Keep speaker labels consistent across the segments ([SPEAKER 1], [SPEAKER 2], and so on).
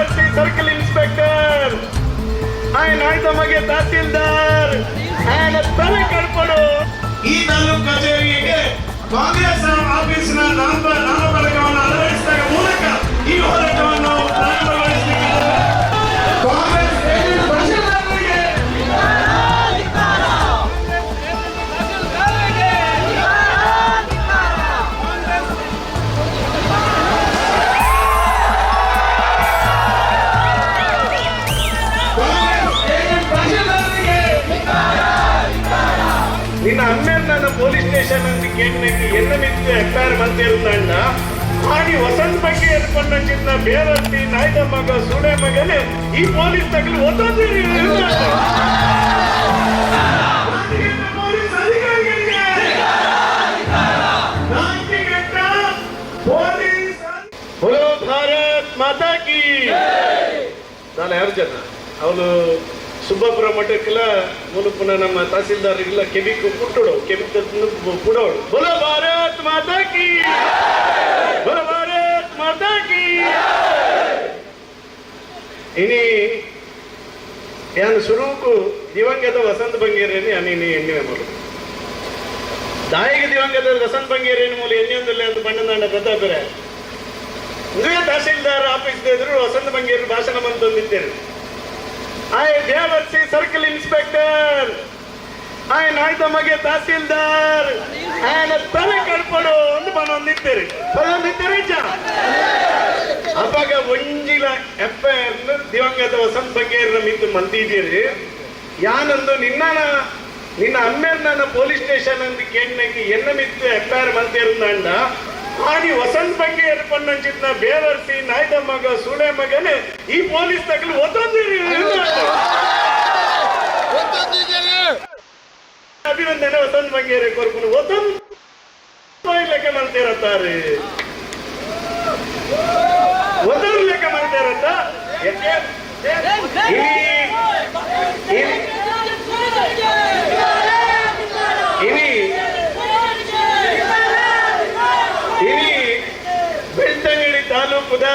[SPEAKER 1] ಬೇವರ್ಸಿ circle inspector, ಆಯ್ ನಾಯ್ದ ಮಗೆ ತಹಸೀಲ್ದಾರ್, ಆಯನ ತಲೆ ಕಳ್ಕೊಡು.
[SPEAKER 2] ಈ ತಾಲೂಕು ಕಚೇರಿಗೆ ಕಾಂಗ್ರೆಸ್ ಆಫೀಸಿನ ನಾಮಫಲಕವನ್ನು ಅಳವಡಿಸಿದ ಮೂಲಕ ಈ ಹೋರಾಟವನ್ನು ಪ್ರಾರಂಭಗೊಳಿಸಲಿಕ್ಕಿದ್ದೇವೆ. ಕಾಂಗ್ರೆಸ್ ಏಜೆಂಟ್ ತಹಶೀಲ್ದಾರರಿಗೆ. ಕಾಂಗ್ರೆಸ್ ಏಜೆಂಟ್ ತಹಶೀಲ್ದಾರರಿಗೆ.
[SPEAKER 1] ನಿನ್ನ ಅಮ್ಮೇರ್ ನನ್ನ ಪೊಲೀಸ್ ಸ್ಟೇಷನ್ ಅಂತ ಕೇಳಿನಕ್ಕೆ ಎನ್ನ ಮಿತ್ತು ಎಫ್ಐಆರ್ ಮಂತಿರುತ್ತಣ್ಣ. ಆಡಿ ವಸಂತ ಬಗ್ಗೆ ಎತ್ಕೊಂಡ ಚಿನ್ನ ಬೇವರ್ಸಿ ನಾಯ್ದ ಮಗ ಸೂಳೆ ಮಗನೇ, ಈ ಪೊಲೀಸ್ ತಗಲು ಒತ್ತೊಂದಿರಿ.
[SPEAKER 2] ಪೊಲೀಸ್ ಅಧಿಕಾರಿಗಳಿಗೆ, ನಾಚಿಕೆಟ್ಟ ಪೊಲೀಸ್.
[SPEAKER 1] बोलो भारत माता की. ನಾನು ಯಾರು ಜನ ಅವನು ಸುಬ್ಬಪುರ ಮಠಕ್ಕೆಲ್ಲ ಮುನುಪುನ ನಮ್ಮ ತಹಸೀಲ್ದಾರ್ಗೆಲ್ಲ ಕೆಬಿಕ್ ಕುಟ್ಟೋಡು, ಕೆಬಿ ಪುಡೋಡು. बोलो भारत माता की, बोलो भारत माता की. ಇನಿ ಯಾನು ಸುರುಕು ದಿವಂಗತ ವಸಂತ ಬಂಗೇರೇನು ಯಾನು ಇನಿ ಎಣ್ಣೆ ಮೂಲು ದಾಯಿಗೆ ದಿವಂಗತ ವಸಂತ ಬಂಗೇರೇನು ಮೂಲ ಎಣ್ಣೆಯೊಂದಿಲ್ಲ ಅಂತ ಬಣ್ಣದಾಂಡ ಪ್ರತಾಪರೆ. ಇಂದುವೇ ತಹಸೀಲ್ದಾರ್ ಆಫೀಸ್ ಎದುರು ವಸಂತ ಬಂಗೇರು ಭಾಷಣ ಮಂತೊಂದಿದ್ದೇನೆ. ಆಯ್ ಬೇವರ್ಸಿ ಸರ್ಕಲ್ ಇನ್ಸ್ಪೆಕ್ಟರ್, ಆಯ್ ನಾಯ್ದ ಮಗೆ ತಹಸೀಲ್ದಾರ್, ಆಯನ ತಲೆ ಕಳ್ಪಡು ಒಂದು ಬನೊಂದಿದ್ದೇನೆ, ಬನೊಂದಿದ್ದೇನೆ. ಅವಾಗ ಒಂಜಿಲ ಎಫ್ಐಆರ್ ದಿವಂಗತ ವಸಂತ ಬಂಗೇರ ಮಿತ್ತು ಮಂತಿದ್ದೀರಿ. ಯಾನಂದು ನಿನ್ನ ನಿನ್ನ ಅಮ್ಮೇರ್ ನನ್ನ ಪೊಲೀಸ್ ಸ್ಟೇಷನ್ ಅಂತ ಕೇಳಿನಕ್ಕೆ ಎನ್ನ ಮಿತ್ತು ಎಫ್ಐಆರ್ ಮಂತಿರುಂದಾಂಡ. ಆಡಿ ವಸಂತ ಬಂಗೇರ್ ಪನ್ನಂಚಿತ್ನ ಬೇವರ್ಸಿ ನಾಯ್ದ ಮಗ ಸೂಳೆ ಮಗನೇ, ಈ ಪೊಲೀಸ್ ತಗಲು ಒತ್ತೊಂದಿರಿ. ಅಭಿನಂದನೆ ವಸಂತ ಬಂಗೇರೆ ಕೊರ್ಪುನು ಒತ್ತೊಂದು ಲೆಕ್ಕ ಮಾಡ್ತಿರತ್ತಾರೆ, ಒತ್ತೊಂದು ಲೆಕ್ಕ ಮಾಡ್ತಿರತ್ತ. ಇನಿ ಇನಿ ಇನಿ ಬೆಳ್ತಂಗಡಿ ತಾಲೂಕುದ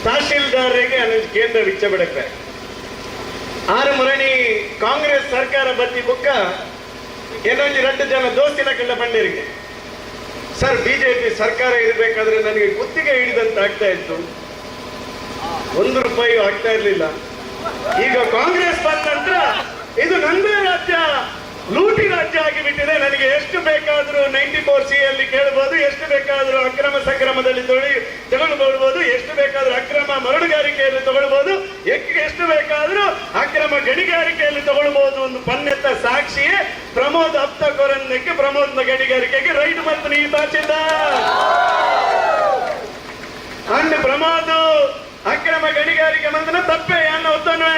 [SPEAKER 1] ತಹಶೀಲ್ದಾರರಿಗೆ ಕೇಂದ್ರ ವಿಚ್ಚ ಬಿಡಕ್ಕೆ ಆರು ಮುರಣಿ ಕಾಂಗ್ರೆಸ್ ಸರ್ಕಾರ ಬತ್ತಿ ಬುಕ್ಕ ಏನೊಂಜಿ ರಡ್ಡು ಜನ ದೋಸ್ತಿನ ಕಂಡ ಬಂಡಿರಿಗೆ, ಸರ್, ಬಿಜೆಪಿ ಸರ್ಕಾರ ಇರಬೇಕಾದ್ರೆ ನನಗೆ ಗುತ್ತಿಗೆ ಹಿಡಿದಂತ ಆಗ್ತಾ ಇತ್ತು, 1 ರೂಪಾಯಿ ಆಗ್ತಾ ಇರಲಿಲ್ಲ. ಈಗ ಕಾಂಗ್ರೆಸ್ ಬಂದ ನಂತರ ಇದು ನಂದೇ ರಾಜ್ಯ, ಲೂಟಿ ರಾಜ್ಯ ಆಗಿಬಿಟ್ಟಿದೆ. ನನಗೆ ಎಷ್ಟು ಬೇಕಾದರೂ 94 ಸಿ ಅಲ್ಲಿ ಕೇಳಬಹುದು, ಎಷ್ಟು ಬೇಕಾದರೂ ಅಕ್ರಮ ಸಕ್ರಮದಲ್ಲಿ ತಗೊಳ್ಬಹುದು, ಎಷ್ಟು ಬೇಕಾದರೂ ಅಕ್ರಮ ಮರಳುಗಾರಿಕೆಯಲ್ಲಿ ತಗೊಳ್ಬಹುದು, ಎಷ್ಟು ಬೇಕಾದರೂ ಅಕ್ರಮ ಗಣಿಗಾರಿಕೆಯಲ್ಲಿ ತಗೊಳ್ಬಹುದು. ಒಂದು ಪನ್ನೆತ್ತ ಸಾಕ್ಷಿಯೇ ಪ್ರಮೋದ್ ಅಪ್ತಕೊರನ್ನಕ್ಕೆ ಪ್ರಮೋದ್ ಗಣಿಗಾರಿಕೆಗೆ ರೈಡ್ ಮತ್ತು ಈ ತಹಸೀಲ್ದಾರ್ ಅಂಡ್ ಪ್ರಮೋದ್ ಅಕ್ರಮ ಗಣಿಗಾರಿಕೆ ಮಂದನ ತಪ್ಪೆ ಅನ್ನ ಒತ್ತನ್ವೆ.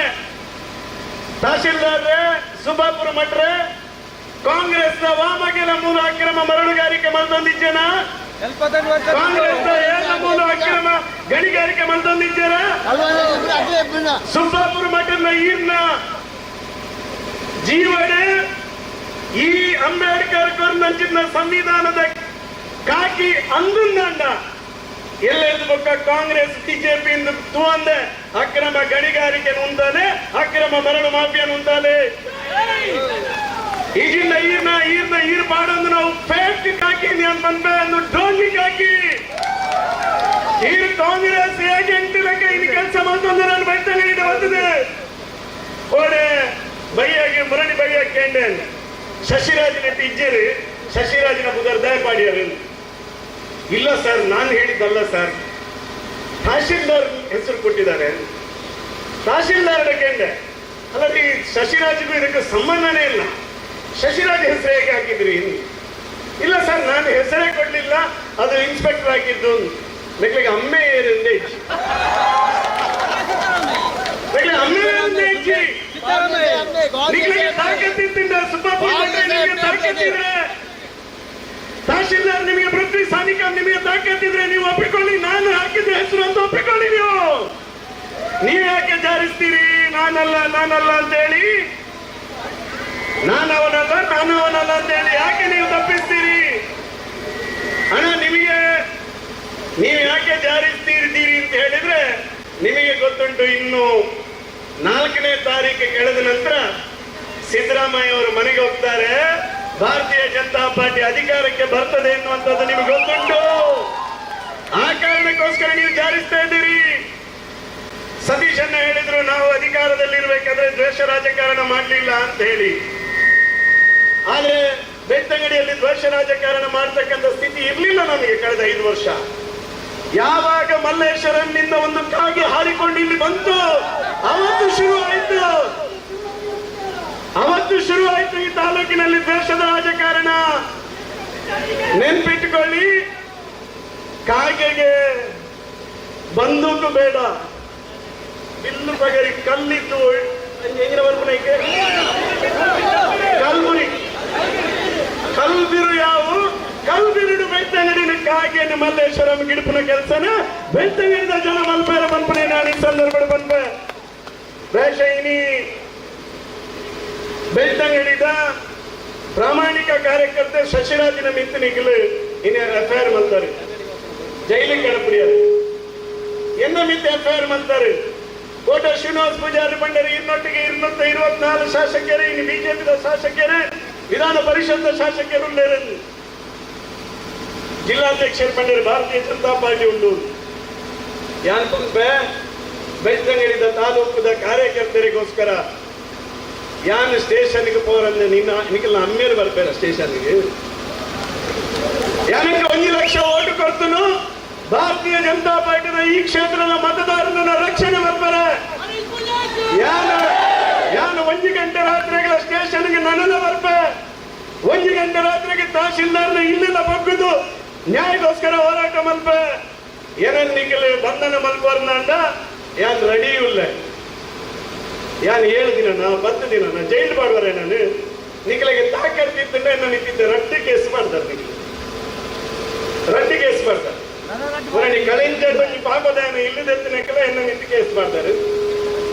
[SPEAKER 1] ತಹಶೀಲ್ದಾರ್ ಸುಬ್ಬಾಪುರ ಮಟ್ರೆ, ಕಾಂಗ್ರೆಸ್ ವಾಮಗಿನ ಮೂಲ ಅಕ್ರಮ ಮರಳುಗಾರಿಕೆ ಮಲ್ತೊಂದಿಜ್ಜನ? ಕಾಂಗ್ರೆಸ್ ಏನ ಮೂಲ ಅಕ್ರಮ ಗಣಿಗಾರಿಕೆ ಮಲ್ತೊಂದಿಜ್ಜನ? ಸುಬ್ಬಾಪುರ ಮಠದ ಈರ್ನ ಜೀವಡೆ ಈ ಅಂಬೇಡ್ಕರ್ ಕೊರ್ನಂಚಿನ ಸಂವಿಧಾನದ ಕಾಕಿ ಅಂದುಂದಂಡ ಎಲ್ಲೆದ್ದು ಬೊಕ್ಕ ಕಾಂಗ್ರೆಸ್ ಬಿಜೆಪಿ ತೂವಂದೆ ಅಕ್ರಮ ಗಣಿಗಾರಿಕೆ ನುಂತಾನೆ, ಅಕ್ರಮ ಮರಳು ಮಾಫಿಯಾ ನುಂತಾನೆ. ಈಗಿನ ಈರ್ನ ಈರ್ನ ಈರ್ ಪಾಡೊಂದು ನಾವು ಫೇಕ್ ಕಾಕಿ ಪನ್ಪೆ ಒಂದು ಡೋಂಗಿ ಕಾಕಿ. ಈರ್ ಕಾಂಗ್ರೆಸ್ ಏಜೆಂಟ್ ಲೆಕ್ಕ ಇದು ಕೆಲಸ ಮಾಡ್ತಂದು ನಾನು ಬೈತಾನೆ ಬರ್ತದೆ. ಓಡೆ ಬೈಯಾಗಿ ಮುರಣಿ ಬೈಯ ಕೇಂಡೆ ಶಶಿರಾಜನ ಇಜ್ಜೇರಿ ಶಶಿರಾಜನ ಬುದರ್ ದಯಪಾಡಿಯರು. ಇಲ್ಲ ಸರ್, ನಾನು ಹೇಳಿದ್ದಲ್ಲ ಸರ್, ತಹಶೀಲ್ದಾರ್ ಹೆಸರು ಕೊಟ್ಟಿದ್ದಾರೆ. ತಹಶೀಲ್ದಾರ್ ಕೇಂದ್ರ ಅಲ್ಲ ರೀ, ಶಶಿರಾಜ್ಗೂ ಇದಕ್ಕೆ ಸಂಬಂಧನೇ ಇಲ್ಲ, ಶಶಿರಾಜ್ ಹೆಸರು ಹೇಗೆ ಹಾಕಿದ್ರಿ? ಇಲ್ಲ ಸರ್, ನಾನು ಹೆಸರೇ ಕೊಡ್ಲಿಲ್ಲ, ಅದು ಇನ್ಸ್ಪೆಕ್ಟರ್ ಹಾಕಿದ್ದು. ಲೆಕ್ಕಲಿಗೆ ಅಮ್ಮೆ ಏರಿಂದೆ ಇಚ್ಚಿ, ಲೆಕ್ಕಲಿಗೆ ಅಮ್ಮೆ ಏರಿಂದೆ ಇಚ್ಚಿ. ನಿಮಗೆ ತಾಕತ್ತಿತ್ತಿಂದ ಸುಬ್ಬಪ್ಪ ನಿಮಗೆ ತಾಕತ್ತಿದ್ರೆ, ತಹಶೀಲ್ದಾರ್ ನಿಮಗೆ, ಪೃಥ್ವಿ ಸಾನಿಕ ನಿಮಗೆ ತಾಕತ್ತಿದ್ರೆ ನೀವು ಒಪ್ಪಿಕೊಳ್ಳಿ. ನಾನು ಹಾಕಿದ್ರೆ ಹೆಸರು ಅಂತ ಒಪ್ಪಿಕೊಳ್ಳಿ ನೀವು. ನೀವು ಯಾಕೆ ಜಾರಿಸ್ತೀರಿ ನಾನಲ್ಲ ನಾನಲ್ಲ ಅಂತ ಹೇಳಿ? ನಾನು ಅವನಲ್ಲ, ನಾನು ಅವನಲ್ಲ ಅಂತ ಹೇಳಿ ಯಾಕೆ ನೀವು ತಪ್ಪಿಸ್ತೀರಿ? ಅಣ್ಣ, ನಿಮಗೆ ನೀವು ಯಾಕೆ ಜಾರಿಸ್ತೀರಿದ್ದೀರಿ ಅಂತ ಹೇಳಿದ್ರೆ ನಿಮಗೆ ಗೊತ್ತುಂಟು, ಇನ್ನು 4ನೇ ತಾರೀಕು ಕಳೆದ ನಂತರ ಸಿದ್ದರಾಮಯ್ಯ ಅವರು ಮನೆಗೆ ಹೋಗ್ತಾರೆ. ಭಾರತೀಯ ಜನತಾ ಪಾರ್ಟಿ ಅಧಿಕಾರಕ್ಕೆ ಬರ್ತದೆ ಎನ್ನುವಂಥದ್ದು ನಿಮಗೆ ಗೊತ್ತುಂಟು. ಆ ಕಾರಣಕ್ಕೋಸ್ಕರ ನೀವು ಜಾರಿಸ್ತಾ ಇದ್ದೀರಿ. ಸತೀಶ್ ಅನ್ನ ಹೇಳಿದ್ರು, ನಾವು ಅಧಿಕಾರದಲ್ಲಿರ್ಬೇಕಾದ್ರೆ ದ್ವೇಷ ರಾಜಕಾರಣ ಮಾಡಲಿಲ್ಲ ಅಂತ ಹೇಳಿ. ಆದ್ರೆ ಬೆಳ್ತಂಗಡಿಯಲ್ಲಿ ದ್ವೇಷ ರಾಜಕಾರಣ ಮಾಡ್ತಕ್ಕಂಥ ಸ್ಥಿತಿ ಇರಲಿಲ್ಲ ನಮಗೆ ಕಳೆದ 5 ವರ್ಷ. ಯಾವಾಗ ಮಲ್ಲೇಶ್ವರನ್ನಿಂದ ಒಂದು ಕಾಗೆ ಹಾರಿಕೊಂಡು ಇಲ್ಲಿ ಬಂತು, ಅವತ್ತು ಶುರು ಆಯ್ತು, ಅವತ್ತು ಶುರು ಆಯ್ತು ಈ ತಾಲೂಕಿನಲ್ಲಿ ದ್ವೇಷದ ರಾಜಕಾರಣ. ನೆನ್ಪಿಟ್ಟುಕೊಳ್ಳಿ, ಕಾಗೆಗೆ ಬಂದೂಕು ಬೇಡ, ಬಿಲ್ಲು ಪಗರಿ ಕಲ್ಲಿದ್ದು ಎಂಜಿನ ಬರ್ಪುನೈಕೆ ಕಲ್ಬುರಿ ಕಲ್ಬಿರು ಯಾವು ಕಲ್ಬಿರುಡು ಬೆಳ್ತಂಗಡಿನ ಕಾಗೆಯನ್ನು ಮಲ್ಲೇಶ್ವರಂ ಗಿಡಪುನ ಕೆಲಸನ ಬೆಳ್ತಂಗಡಿದ ಜನ ಮಲ್ಪೇರ ಪನ್ಪುನೆ ನಾನು ಈ ಸಂದರ್ಭ ಪನ್ಪೆ. ಇನಿ ಬೆಳ್ತಂಗಡಿದ ಪ್ರಾಮಾಣಿಕ ಕಾರ್ಯಕರ್ತೆ ಶಶಿರಾಜಿನ ಮಿತ್ತು ನಿಖಿಲ್ ಇನ್ನು ಎಫ್ಐಆರ್ ಮಾಡ್ತಾರೆ, ಜೈಲಿಗೆ ಕಡಪುಡಿಯಾರು. ಎನ್ನ ಮಿತ್ತು ಎಫ್ಐಆರ್ ಮಾಡ್ತಾರೆ. ಕೋಟ ಶ್ರೀನಿವಾಸ ಪೂಜಾರಿ ಬಂಡರೆ ಇನ್ನೊಟ್ಟಿಗೆ 224 ಶಾಸಕರೇ, ಇನ್ನು ಬಿಜೆಪಿದ ಶಾಸಕರೇ, ವಿಧಾನ ಪರಿಷತ್ ಶಾಸಕರು. ಜಿಲ್ಲಾಧ್ಯಕ್ಷರು ಬಂಡರೆ ಭಾರತೀಯ ಜನತಾ ಪಾರ್ಟಿ ಉಂಟು. ಯಾನ್ ಪನ್ಪೆ, ಬೆಳ್ತಂಗಡಿದ ತಾಲೂಕುದ ಕಾರ್ಯಕರ್ತರಿಗೋಸ್ಕರ ಯಾನ್ ಸ್ಟೇಷನ್ಗೆ ಪೋರಂದೆ ನಿನ್ನ ನಿಖಿಲ್ ಅಮ್ಮೇರು ಬರ್ಬೇರ ಸ್ಟೇಷನ್ಗೆ. ಯಾನಕ್ಕೆ 1 ಲಕ್ಷ ಓಟು ಕೊಡ್ತನು ಭಾರತೀಯ ಜನತಾ ಪಾರ್ಟಿನ ಈ ಕ್ಷೇತ್ರದ ಮತದಾರರನ್ನ ರಕ್ಷಣೆ ಬರ್ತಾರೆ. ಯಾನ ಯಾನು 1 ಗಂಟೆ ರಾತ್ರಿಗೆ ಸ್ಟೇಷನ್ಗೆ ನನ್ನನ್ನ ಬರ್ಪೆ. 1 ಗಂಟೆ ರಾತ್ರಿಗೆ ತಹಶೀಲ್ದಾರ್ನ ಇಲ್ಲೆಲ್ಲ ಬಗ್ಗುದು ನ್ಯಾಯಕ್ಕೋಸ್ಕರ ಹೋರಾಟ ಮಲ್ಪೆ. ಏನನ್ ನಿಖಿಲ್ ಬಂಧನ ಮಲ್ಪರ್ನಂಡ ಯಾನ್ ರೆಡಿ ಇಲ್ಲ. ಯಾನ್ 7 ದಿನ 10 ದಿನ ಜೈಲು ಮಾಡುವರೆ ನಾನು. ನಿಖಿಲಿಗೆ ತಾಕತ್ತಿದ್ದ ನನ್ನ ನಿಂತಿದ್ದೆ ರಡ್ಡು ಕೇಸ್ ಮಾಡ್ತಾರೆ. ನಿಖಿಲ್ ರಡ್ಡು ಕೇಸ್ ಮಾಡ್ತಾರೆ. ಪುರಣಿ ಕಳಿಂಜ ಒಂಜಿ ಪಾಪದಾನ ಇಲ್ಲದೆತ್ತಿನಕ್ಕೆಲ್ಲ ಎನ್ನ ನಿಂತು ಕೇಸ್ ಮಾಡ್ತಾರೆ.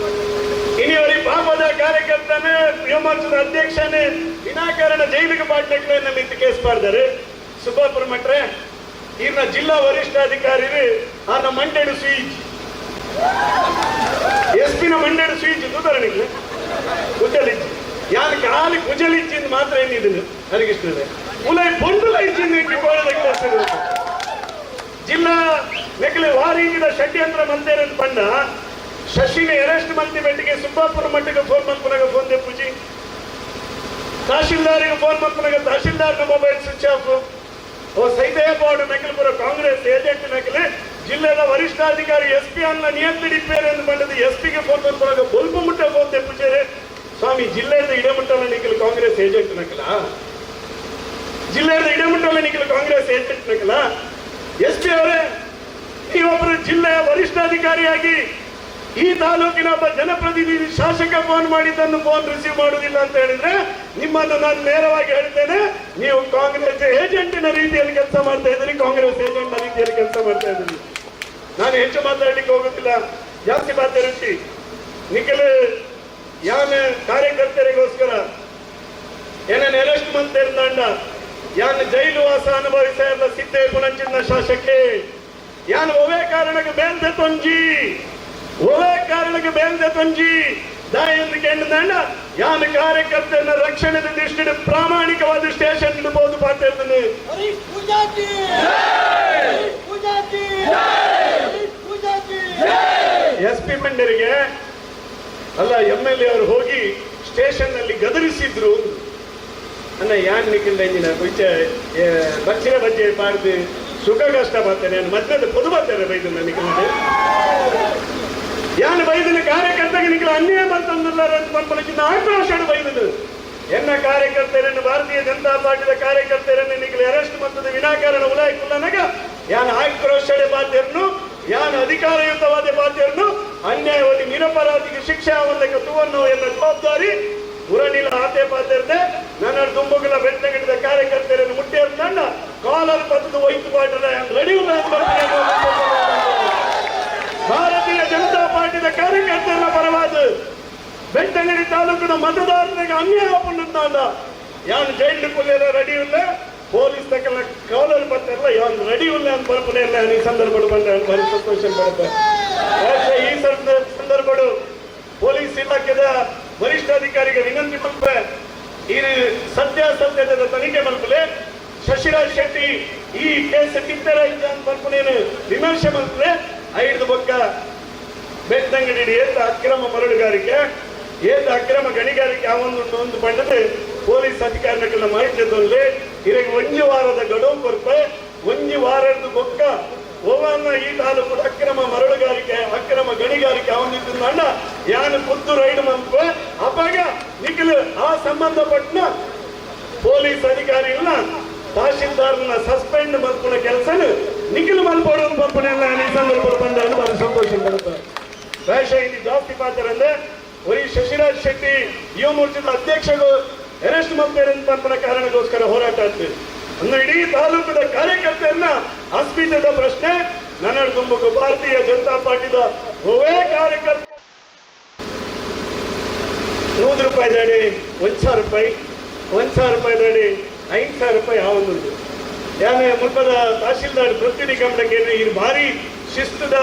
[SPEAKER 1] ಇನಿವರಿ ಪಾಪದ ಕಾರ್ಯಕರ್ತನೇ, ಯುವಮೋರ್ಚಾದ ಅಧ್ಯಕ್ಷನೇ ವಿನಾಕಾರಣ ಜೈಲಿಗೆ ಪಾಟ್ನಕ್ಲೆ ಎನ್ನ ನಿಂತು ಕೇಸ್ ಮಾಡ್ತಾರೆ. ಸುಬ್ಬಾಪುರ ಮಟ್ರೆ ಇರ್ನ ಜಿಲ್ಲಾ ವರಿಷ್ಠಾಧಿಕಾರಿ ಆನ ಮಂಡೆಡು ಸ್ವೀಚ್, ಎಸ್ ಪಿನ ಮಂಡೆಡು ಸ್ವೀಚ್ ತೂತರಣಿಗೆ ಕುಜಲಿಚ್ಚಿ. ಯಾನ್ ಖಾಲಿ ಕುಜಲಿಚ್ಚಿಂದ ಮಾತ್ರ ಏನಿದ್ದೀನಿ ಹರಿಕೃಷ್ಣರೇ ಉಲೈ ಪೊಂಡುಲ ಇಚ್ಚಿಂದ ಕೋಳದ ಜಿಲ್ಲಾ ನೆಕ್ಲೆ ವಾರೀಜಿದ ಷಡ್ಯಂತ್ರ ಮಂದೇರನ್ ಪಂಡ ಶಶಿನ ಅರೆಸ್ಟ್ ಮಂತಿ ಬೆಟ್ಟಿಗೆ ಸುಬ್ಬಾಪುರ ಮಟ್ಟಿಗೆ ಫೋನ್ ಮಲ್ಪನಾಗ ಫೋನ್ ತೆಪ್ಪುಜಿ. ತಹಶೀಲ್ದಾರಿಗೆ ಫೋನ್ ಮಲ್ಪನಾಗ ತಹಶೀಲ್ದಾರ್ನ ಮೊಬೈಲ್ ಸ್ವಿಚ್ ಆಫ್. ಓ ಸೈದಯ್ಯ ಬೋರ್ಡ್ ನಕಲ್ಪುರ ಕಾಂಗ್ರೆಸ್ ಏಜೆಂಟ್ ನಕಲೆ ಜಿಲ್ಲೆದ ವರಿಷ್ಠಾಧಿಕಾರಿ ಎಸ್ ಪಿ ಅನ್ನ ನಿಯಂತ್ರಿಡಿಪ್ಪೇರೆ ಎಂದು ಬಂದದ್ದು. ಎಸ್ ಪಿಗೆ ಫೋನ್ ಮಲ್ಪನಾಗ ಬೊಲ್ಪು ಮುಟ್ಟ ಫೋನ್ ತೆಪ್ಪುಜೇರೆ. ಸ್ವಾಮಿ, ಜಿಲ್ಲೆದ ಇಡಮುಟ್ಟಲ ನಿಖಲ್ ಕಾಂಗ್ರೆಸ್ ಏಜೆಂಟ್ ನಕಲ, ಜಿಲ್ಲೆದ ಇಡಮುಟ್ಟಲ ನಿಖಲ್ ಕಾಂಗ್ರೆಸ್ ಏಜೆಂಟ್ ನಕಲ. ಎಸ್ ಪಿ ಅವರೇ, ನೀವೊಬ್ಬರು ಜಿಲ್ಲೆಯ ವರಿಷ್ಠಾಧಿಕಾರಿಯಾಗಿ ಈ ತಾಲೂಕಿನ ಒಬ್ಬ ಜನಪ್ರತಿನಿಧಿ ಶಾಸಕ ಫೋನ್ ಮಾಡಿದ್ದನ್ನು ಫೋನ್ ರಿಸೀವ್ ಮಾಡುವುದಿಲ್ಲ ಅಂತ ಹೇಳಿದ್ರೆ, ನಿಮ್ಮನ್ನು ನಾನು ನೇರವಾಗಿ ಹೇಳ್ತೇನೆ, ನೀವು ಕಾಂಗ್ರೆಸ್ ಏಜೆಂಟಿನ ರೀತಿಯಲ್ಲಿ ಕೆಲಸ ಮಾಡ್ತಾ ಇದ್ದೀರಿ, ಕಾಂಗ್ರೆಸ್ ಏಜೆಂಟ್ ರೀತಿಯಲ್ಲಿ ಕೆಲಸ ಮಾಡ್ತಾ ಇದ್ದೀರಿ. ನಾನು ಹೆಚ್ಚು ಮಾತಾಡ್ಲಿಕ್ಕೆ ಹೋಗುದಿಲ್ಲ, ಜಾಸ್ತಿ ಮಾತಾಡುತ್ತಿ. ನಿಖಿಲ್ ಯಾನ ಕಾರ್ಯಕರ್ತರಿಗೋಸ್ಕರ ಏನನ್ನ ಅರೆಸ್ಟ್ ಮಂತಿರ್ದಂಡ ಯಾನ್ ಜೈಲು ವಾಸ ಅನುಭವಿಸ ಎಲ್ಲ ಸಿದ್ಧೆ ಪುನಂಚಿನ ಶಾಸಕೆ. ಯಾನ್ ಒವೇ ಕಾರಣಕ್ಕೆ ಬೇಲ್ದೆ ತೊಂಜಿ, ಒವೇ ಕಾರಣಕ್ಕೆ ಬೇಲ್ದೆ ತೊಂಜಿ ದಾಯಂದು ಕೆಂಡ ಯಾನ್ ಕಾರ್ಯಕರ್ತನ ರಕ್ಷಣೆ ದೃಷ್ಟಿ ಪ್ರಾಮಾಣಿಕವಾದ ಸ್ಟೇಷನ್ ಇಡಬಹುದು ಪಾತಿರ್ತೇನೆ.
[SPEAKER 3] ಹರೀಶ್ ಪೂಜಾರಿ, ಹರೀಶ್ ಪೂಜಾರಿ, ಹರೀಶ್ ಪೂಜಾರಿ.
[SPEAKER 1] ಎಸ್ ಪಿ ಮಂಡರಿಗೆ ಅಲ್ಲ, ಎಂ ಎಲ್ ಎ ಅವರು ಹೋಗಿ ಸ್ಟೇಷನ್ ನಲ್ಲಿ ಗದರಿಸಿದ್ರು ಅನ್ನ. ಯಾನ್ ನಿಕ್ಕಿಂದ ಇಂಜಿನ ಕುಯ್ಚ ಬಚ್ಚಿರ ಬಜ್ಜೆ ಪಾಡ್ದು ಸುಖ ಕಷ್ಟ ಬರ್ತೇನೆ. ನಾನು ಮದ್ದದ ಪೊದು ಬರ್ತಾರೆ ಬೈದು ನಿಕ್ಕಿಂದ. ಯಾನ್ ಬೈದಿನ ಕಾರ್ಯಕರ್ತಗೆ ನಿಖಿಲ ಅನ್ಯಾಯ ಬಂತಂದಿಲ್ಲ ಅಂತ ಆಕ್ರೋಶ ಬೈದನು. ಎನ್ನ ಕಾರ್ಯಕರ್ತರನ್ನು, ಭಾರತೀಯ ಜನತಾ ಪಾರ್ಟಿದ ಕಾರ್ಯಕರ್ತರನ್ನು ನಿಖಿಲ ಅರೆಸ್ಟ್ ಮತ್ತು ವಿನಾಕಾರಣ ಉಲಾಯ್ ಕುಲ್ಲನಗ ಯಾನ್ ಆಕ್ರೋಶಡೆ ಬಾಧ್ಯರನು, ಯಾನ್ ಅಧಿಕಾರಯುತವಾದ ಬಾಧ್ಯರನು. ಅನ್ಯಾಯವಾಗಿ ನಿರಪರಾಧಿಗೆ ಶಿಕ್ಷೆ ಆವಲ್ಲಕ್ಕೆ ತೂವನ್ನು ಎನ್ನ ಜವಾಬ್ದಾರಿ ಉರಣಿಲ ಆತೆ ಪಾತಿರ್ದೆ. ನನ್ನ ದುಂಬುಗಳ ಬೆಟ್ಟಗಿಡಿದ ಕಾರ್ಯಕರ್ತರನ್ನು ಮುಟ್ಟಿ ತಂಡ ಕಾಲರ್ ಪತ್ತದ ಒಯ್ತು ಪಾಟ್ರೆ ರೆಡಿ. ಭಾರತೀಯ ಜನತಾ ಪಾರ್ಟಿದ ಕಾರ್ಯಕರ್ತರ ಪರವಾದ ಬೆಳ್ತಂಗಡಿ ತಾಲೂಕಿನ ಮತದಾರರಿಗೆ ಅನ್ಯಾಯ ಪುಂಡ ಯಾನ್ ಜೈಲು ಪುಲ್ಲೆಲ್ಲ ರೆಡಿ ಇಲ್ಲ, ಪೊಲೀಸ್ ತಕಲ್ಲ ಕಾಲರ್ ಪತ್ತೆಲ್ಲ ಯಾನ್ ರೆಡಿ ಇಲ್ಲ ಅಂತ ಬರಪುನೆ ಇಲ್ಲ. ಈ ಸಂದರ್ಭ ಬಂದ ಭಾರಿ ಸಂತೋಷ ಬರುತ್ತೆ. ಈ ಸಂದರ್ಭ ಸಂದರ್ಭಡು ಪೊಲೀಸ್ ಇಲಾಖೆದ ವರಿಷ್ಠಾಧಿಕಾರಿಗೆ ವಿನಂತಿ ಮಲ್ಪೆ, ಈ ಸತ್ಯಾಸತ್ಯದ ತನಿಖೆ ಮಲ್ಪಲೆ. ಶಶಿರಾಜ್ ಶೆಟ್ಟಿ ಈ ಕೇಸ್ ಕಿತ್ತರ ಅಂತ ಪನ್ಪುನೇನು ವಿಮರ್ಶೆ ಮಲ್ಪಲೆ. ಐದು ಬೊಕ್ಕ ಬೆತ್ತಂಗಡಿ ಏತ ಅಕ್ರಮ ಮರಳುಗಾರಿಕೆ, ಏತ ಅಕ್ರಮ ಗಣಿಗಾರಿಕೆ ಒಂದು ಒಂದು ಪಂಡದು ಪೊಲೀಸ್ ಅಧಿಕಾರಿಗಳ ಮಾಹಿತಿ ತೊಂದರೆ. ಇರಗೆ ಒಂಜಿ ವಾರದ ಗಡುವು ಕೊರ್ಪೆ. ಒಂಜಿ ವಾರದ ಬೊಕ್ಕ ಓವನ್ನ ಈ ತಾಲೂಕು ಅಕ್ರಮ ಮರಳುಗಾರಿಕೆ, ಅಕ್ರಮ ಗಣಿಗಾರಿಕೆ ಅವನಿದ್ದ ಯಾನು ಖುದ್ದು ರೈಡ್ ಮಲ್ಪ. ಅಪಾಗ ನಿಖಿಲ್ ಆ ಸಂಬಂಧಪಟ್ಟ ಪೊಲೀಸ್ ಅಧಿಕಾರಿ ಇಲ್ಲ, ತಹಶೀಲ್ದಾರ್ನ ಸಸ್ಪೆಂಡ್ ಮಲ್ಪುನ ಕೆಲಸ ನಿಖಿಲ್ ಮಲ್ಪೋಡು ಪಂಪನೆಲ್ಲ ಈ ಸಂದರ್ಭ ಬಂದ ಬಹಳ ಸಂತೋಷ ಪಡುತ್ತಾರೆ. ಪ್ರಾಯಶಃ ಇಲ್ಲಿ ಜಾಸ್ತಿ ಪಾತ್ರ ಒರಿ ಶಶಿರಾಜ್ ಶೆಟ್ಟಿ ಯುವ ಮೋರ್ಚಾದ ಅಧ್ಯಕ್ಷರು ಅರೆಸ್ಟ್ ಮಾಡ್ತಾರೆ ಅಂತ ಕಾರಣಕ್ಕೋಸ್ಕರ ಹೋರಾಟ ಆಗ್ತದೆ. ಒಂದು ಇಡೀ ತಾಲೂಕದ ಕಾರ್ಯಕರ್ತರನ್ನ ಅಸ್ಮಿತದ ಪ್ರಶ್ನೆ. ನನ್ನ ತುಂಬಕು ಭಾರತೀಯ ಜನತಾ ಪಾರ್ಟಿದ ಒವೇ ಕಾರ್ಯಕರ್ತ 100 ರೂಪಾಯಿ ದಾಡಿ 1000 ರೂಪಾಯಿ, 1000 ರೂಪಾಯಿ ದಾಡಿ 5000 ರೂಪಾಯಿ ಆವೊಂದುಂಡು. ಯಾನೆ ಮುಲ್ಪದ ತಹಶೀಲ್ದಾರ್ ವೃತ್ತಿ ನಿಗಮಕ್ಕೆ ಈ ಭಾರಿ ಶಿಸ್ತುದ,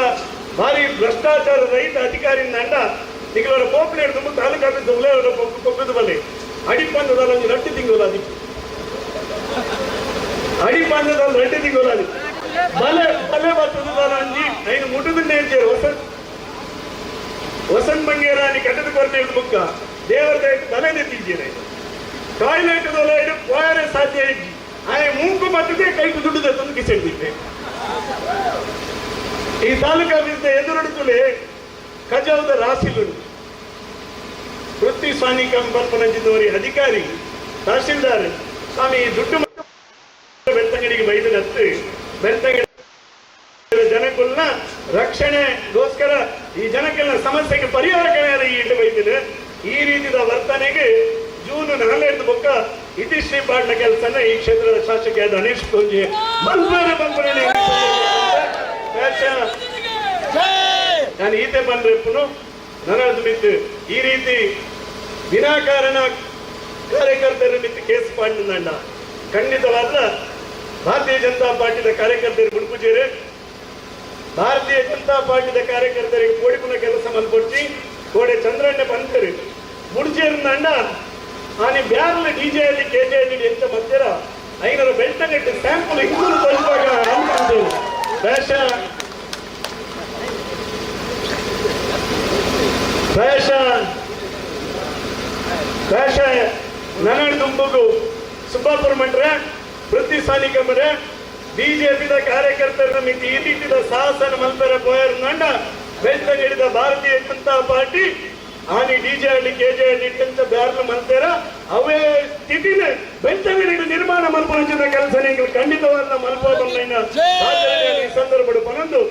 [SPEAKER 1] ಭಾರಿ ಭ್ರಷ್ಟಾಚಾರ ರಹಿತ ಅಧಿಕಾರಿ ಅಂಡ ನಿಗಲರ ಪೋಪುಲೇಟ್ ತುಂಬ ತಾಲೂಕು ಆಫೀಸ್ ಉಳ್ಳವರ ಕೊಪ್ಪದ ಬಲ್ಲಿ ಅಡಿಪಂದದ ಒಂಜಿ 2 ತಿಂಗಳು ಅದಿಕ್ಕೆ, ಅಡಿಪಂದದ 2 ತಿಂಗಳು ಅದು ಬಲೆ ಬಲೆ ಬರ್ತದ ಒಂಜಿ ಐನು ಮುಟುದ ನೇರ್ಜೇರು. ವಸಂತ್ ವಸಂತ್ ಬಂಗೇರಾನಿ ಕಟ್ಟದ ಕೊರತೆ ಬುಕ್ಕ ದೇವರ ಬಲೆ ನೆತ್ತಿದ್ದೀರ. ಟಾಯ್ಲೆಟ್ ದೊಲೆ ಪೋಯರೆ ಸಾಧ್ಯ ಇಜ್ಜಿ. ಆಯೆ ಮೂಕು ಬರ್ತದೆ, ಕೈಗೆ ದುಡ್ಡು ತಂದು ಕಿಸೆಡ್ದಿದ್ದೆ. ಈ ತಾಲೂಕು ಆಫೀಸ್ ಎದುರುಡುತ್ತಲೇ ಕಜಾವುದ ರಾಸಿಲುಂಡು. ವೃತ್ತಿ ಸ್ವಾಮಿ ಪಲ್ಪನಂಚಿದವರಿ ಅಧಿಕಾರಿ ತಹಶೀಲ್ದಾರ್ ಸ್ವಾಮಿ ಈ ದುಡ್ಡು ಬೆಳ್ತಂಗಡಿಗೆ ಬೈದನತ್ತು. ಬೆಳ್ತಂಗಡಿ ಜನಕ್ಕುಲ್ನ ರಕ್ಷಣೆಗೋಸ್ಕರ, ಈ ಜನಕ್ಕೆಲ್ಲ ಸಮಸ್ಯೆಗೆ ಪರಿಹಾರ ಕಡೆಯ ಈ ಇಟ್ಟು ಬೈದಿದೆ. ಈ ರೀತಿಯ ವರ್ತನೆಗೆ ಜೂನ್ 4 ಬೊಕ್ಕ ಇತಿಶ್ರೀ ಪಾಟ್ನ ಕೆಲಸನ ಈ ಕ್ಷೇತ್ರದ ಶಾಸಕಿಯಾದ ಅನೀಶ್ ಪೂಂಜೆ ಮಲ್ಪೇರೆ ಬಂಪನೆ. ನಾನು ಈತೆ ಬಂದ್ರೆಪ್ಪನು ನನದು ಮಿತ್ತು ಈ ರೀತಿ ವಿನಾಕಾರಣ ಕಾರ್ಯಕರ್ತರ ಮಿತ್ತು ಕೇಸ್ ಪಾಡಿನ. ಖಂಡಿತವಾದ ಭಾರತೀಯ ಜನತಾ ಪಾರ್ಟಿದ ಕಾರ್ಯಕರ್ತರು ಬುಡ್ಪುಜೇರು. ಭಾರತೀಯ ಜನತಾ ಪಾರ್ಟಿದ ಕಾರ್ಯಕರ್ತರಿಗೆ ಪೋಡಿಪುನ ಕೆಲಸ ಮಲ್ಪೊಡ್ಚಿ. ಕೋಡೆ ಚಂದ್ರಣ್ಣ ಪಂತರು ಬುಡ್ಜೇರ್ನಂಡ ಆನಿ ಬ್ಯಾರ್ಲ ಡಿಜೆ ಅಲ್ಲಿ ಕೆಜೆ ಅಲ್ಲಿ ಎಂಚ ಮತ್ತಿರ 500 ಬೆಳ್ತಂಗಟ್ಟು ಸ್ಯಾಂಪಲ್ ಹಿಂದೂ ತಲುಪಾಗ ಅಂತಂದೇವು. ಪ್ರಾಯಶಃ ಪ್ರಾಯಶಃ ಪ್ರಾಯಶಃ ನನ್ನ ತುಂಬಗು ಸುಬ್ಬಾಪುರ ಮಂಡ್ರೆ ಪ್ರತಿ ಸಾಲಿಕಂಬರೆ ಬಿಜೆಪಿದ ಕಾರ್ಯಕರ್ತರ ಮಿತಿ ಈ ರೀತಿಯ ಸಾಹಸನ ಮಲ್ಪೆರ ಪೋಯರ್ ನಂಡ ಬೆಳ್ತಂಗಡಿದ ಭಾರತೀಯ ಜನತಾ ಪಾರ್ಟಿ ಆನಿ ಡಿಜೆ ಹಳ್ಳಿ ಕೆಜೆ ಹಳ್ಳಿ ಎಂಚ ಬ್ಯಾರ್ಲು ಮಲ್ತೇರ ಅವೇ ಸ್ಥಿತಿನ ಬೆಳ್ತಂಗಡಿ ನಿರ್ಮಾಣ ಮಲ್ಪಂಚಿನ ಕೆಲಸ ನೀವು ಖಂಡಿತವಾದ ಮಲ್ಪೋದನ್ನ ಈ ಸಂದರ್ಭ ಪನೊಂದು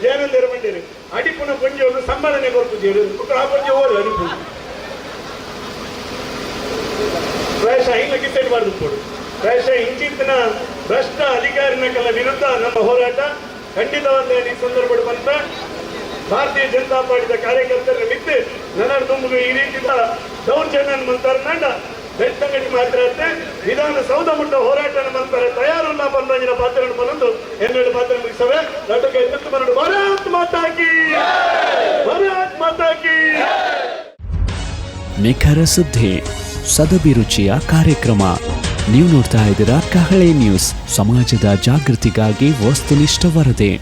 [SPEAKER 1] ಜಯನಂದರ ಬಂದಿರಿ. ಅಡಿಪುನ ಪುಂಜಿ ಒಂದು ಸಂಬಳನೆ ಕೊರ್ಪುಜೇರು. ಆ ಪುಂಜಿ ಓಡು ಅಡಿಪುನ. ಪ್ರಾಯಶಃ ಐನ ಕಿಸೆಟ್ ಬಾರ್ದು ಕೊಡು. ಪ್ರಾಯಶಃ ಇಂಚಿತ್ತಿನ ಭ್ರಷ್ಟ ಅಧಿಕಾರಿನಕಲ ವಿರುದ್ಧ ನಮ್ಮ ಹೋರಾಟ ಖಂಡಿತವಾದ ಈ ಸಂದರ್ಭ ಬಂತ ಭಾರತೀಯ ಜನತಾ ಪಾರ್ಟಿದ ಕಾರ್ಯಕರ್ತರ ಮಿತ್ತು ನನ್ನ ತುಂಬು ಈ ರೀತಿಯ ದೌರ್ಜನ್ಯ ಮಂತಾರ ನಂಡ ಬೆಳ್ತಂಗಡಿ ಮಾತ್ರ ಅತ್ತೆ, ವಿಧಾನಸೌಧ ಮುಟ್ಟ ಹೋರಾಟ ಮಂತಾರೆ ತಯಾರುಲ್ಲ ಬಂದಂಜಿನ ಪಾತ್ರ ಬಂದು ಎನ್ನೆರಡು ಪಾತ್ರ ಮುಗಿಸವೆ. ಲಟಕ ಎತ್ತು ಬರಡು. ಭಾರತ್ ಮಾತಾ ಕಿ! ಭಾರತ್ ಮಾತಾ ಕಿ!
[SPEAKER 4] ನಿಖರ ಸುದ್ದಿ, ಸದಭಿರುಚಿಯ ಕಾರ್ಯಕ್ರಮ. ನೀವು ನೋಡ್ತಾ ಇದ್ದೀರಾ ಕಹಳೆ ನ್ಯೂಸ್, ಸಮಾಜದ ಜಾಗೃತಿಗಾಗಿ ವಸ್ತುನಿಷ್ಠ ವರದಿ.